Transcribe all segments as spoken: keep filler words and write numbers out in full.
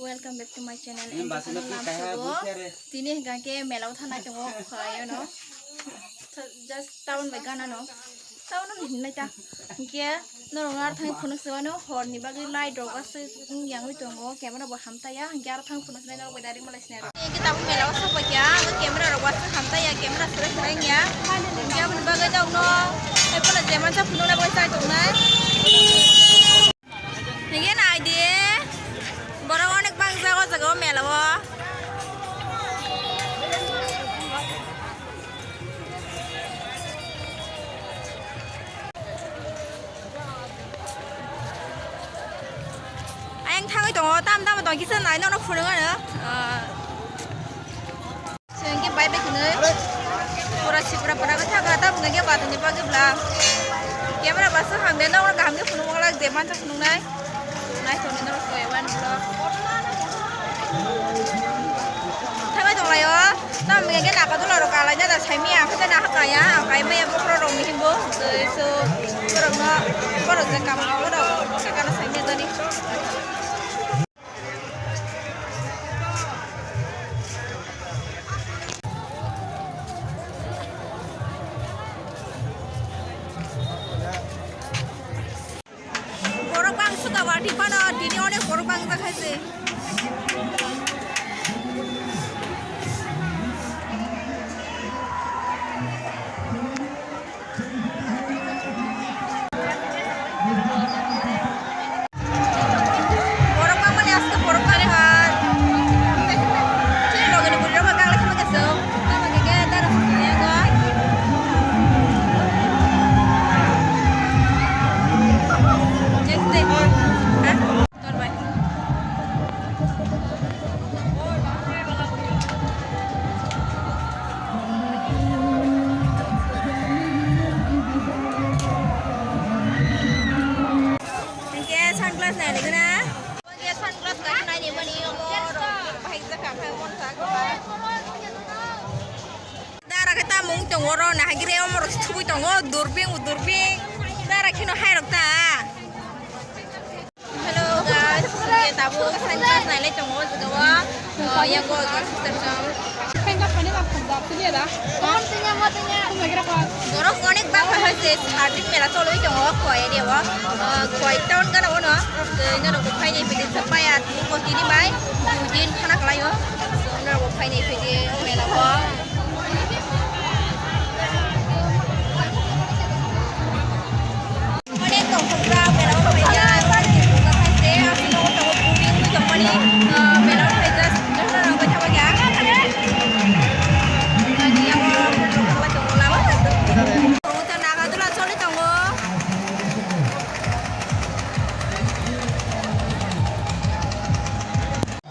Welcome back to my channel. Tini hingka ke mela o thana tongo khayo no. Just town bai gana no. Town no hinmai ta. Hingke norok ar thang phunuk se wano hor ni bagwi light rok aswk wng yang wi tongo. Camera bo hamta ya. Hingke ar thang phunuk se norok bai direct malai sinai rok. Hingke tabuk mela o sok bai kya. Camera rok aswk hamta ya. Camera sere sere ya. Hingke aboni bagwi tok no. Hai pala jeman sa phunuk na bai sai tongnai. Hingke nai di, borok onek bang jago jaga o mela o. Ayang thangwi tongo, tam tam tong kisa nai nono phunuk ano. Chwng khe bai bai khwnwi pura sipra pura khe thangkha, tamo hwnkhe batini bagwi bwla camera bwswk hamya nokno kaham khe phunuk manglak je mansa phunuknai. Naithokni norok koi wan vlog. Thangwi tonglaio, tamo hwnkhe naka dula rok kalaina da saimanya, ang khe nahakaya, ang kaimaya bokhorok rokni himbo, tei so borokno, borok je kama borok sakano saimanya jani. Borok bangso da watwi phano, tini onek borok bangjakha se. Borok bangmani aske borok bari hai. Chini loge ni bwrwi rok bangla khama kaso. Tamo khe khe dara sukuni ya go. Jekte. Ha? Tor bai. Hingke sunglass nai nigwna. Hingke sunglass nai nai ni mani omo rok bahai jaka khai mon sa. Dara khe tamung tongo oro nahagire omo rok thubui tongo durbing durbing. Dara kheno hai rok ta. Hello guys, hingke tabuk sunglass nailai tongo o jaga o, o, yago girls hostel song. Borok onek bangkha hai se sardik mela choloi tongo Khowai area o, o, Khowai town gana o no, tei norok bo phainai phaidi se maya tini bai dui din khana kwlai o, norok bo phainai phaidi mela o.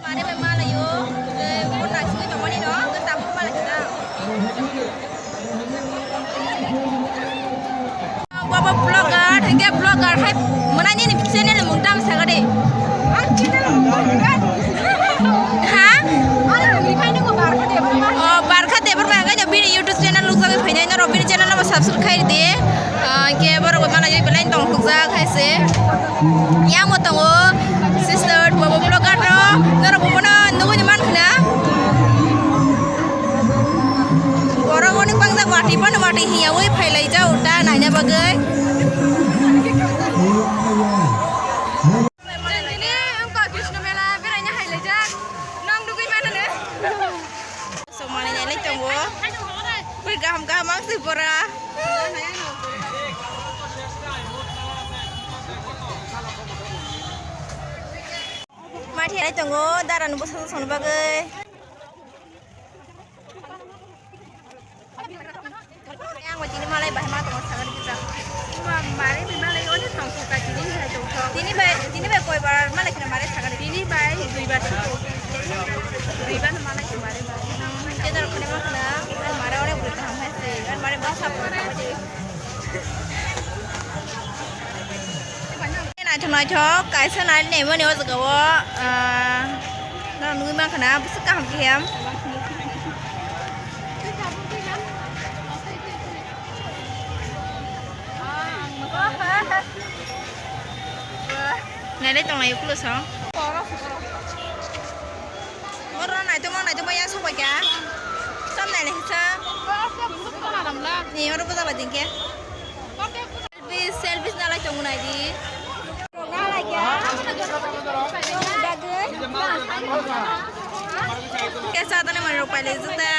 Mare bai malayo, tei bo naisingwi tongmani no, tei tabuk malaikha na. Bobo vlogger, hingke vlogger hai mwnai nini channel ni mung tamo saka de. Ang channel mung tamo saka. Ha? Ani mung ni kaino ko Barkha Debbarma. O, Barkha Debbarma hingke bini YouTube channel nukjagwi phainai norok bini channel no subscribe khai di. Ah, hingke borok bai malayo belai tong thokjak hai se. Yang bo tongo sister, bobo vlogger rok, norok bobono nugwi ni mankha na. Borok onek bangjak watwi phano watwi hiyawi phailaijak ta naina bagwi. Tini wngkha Krishna Mela beraina hailaijak, nang nugwi mano ne. Somani nailai tongo. Bui kaham kaham ang se bora. Mati hai tongo, dara no bwsajwk songni bagwi. Ang tini malai bahai ma tongo sagari kisa. Mare bi malai oni tong kha tini hai tong kha. Tini bai, tini bai koi bar malai kena mare sagari. Tini bai dui bar tong kha. Dui bar malai kena mare bai. Kedar kone ma kena, mare ore bulu taham hai se. Mare basa pura. Naithok naithok kaisa nai nemani o jaga o, ah, norok nugwi mankha na bwswk kaham khe. Nailai tonglai ukulosong. Nailai sa. Ni oro boja bai dingke. Selfie, selfie nalai tongo naidi. Ke sa tani mani rok pailai jeta.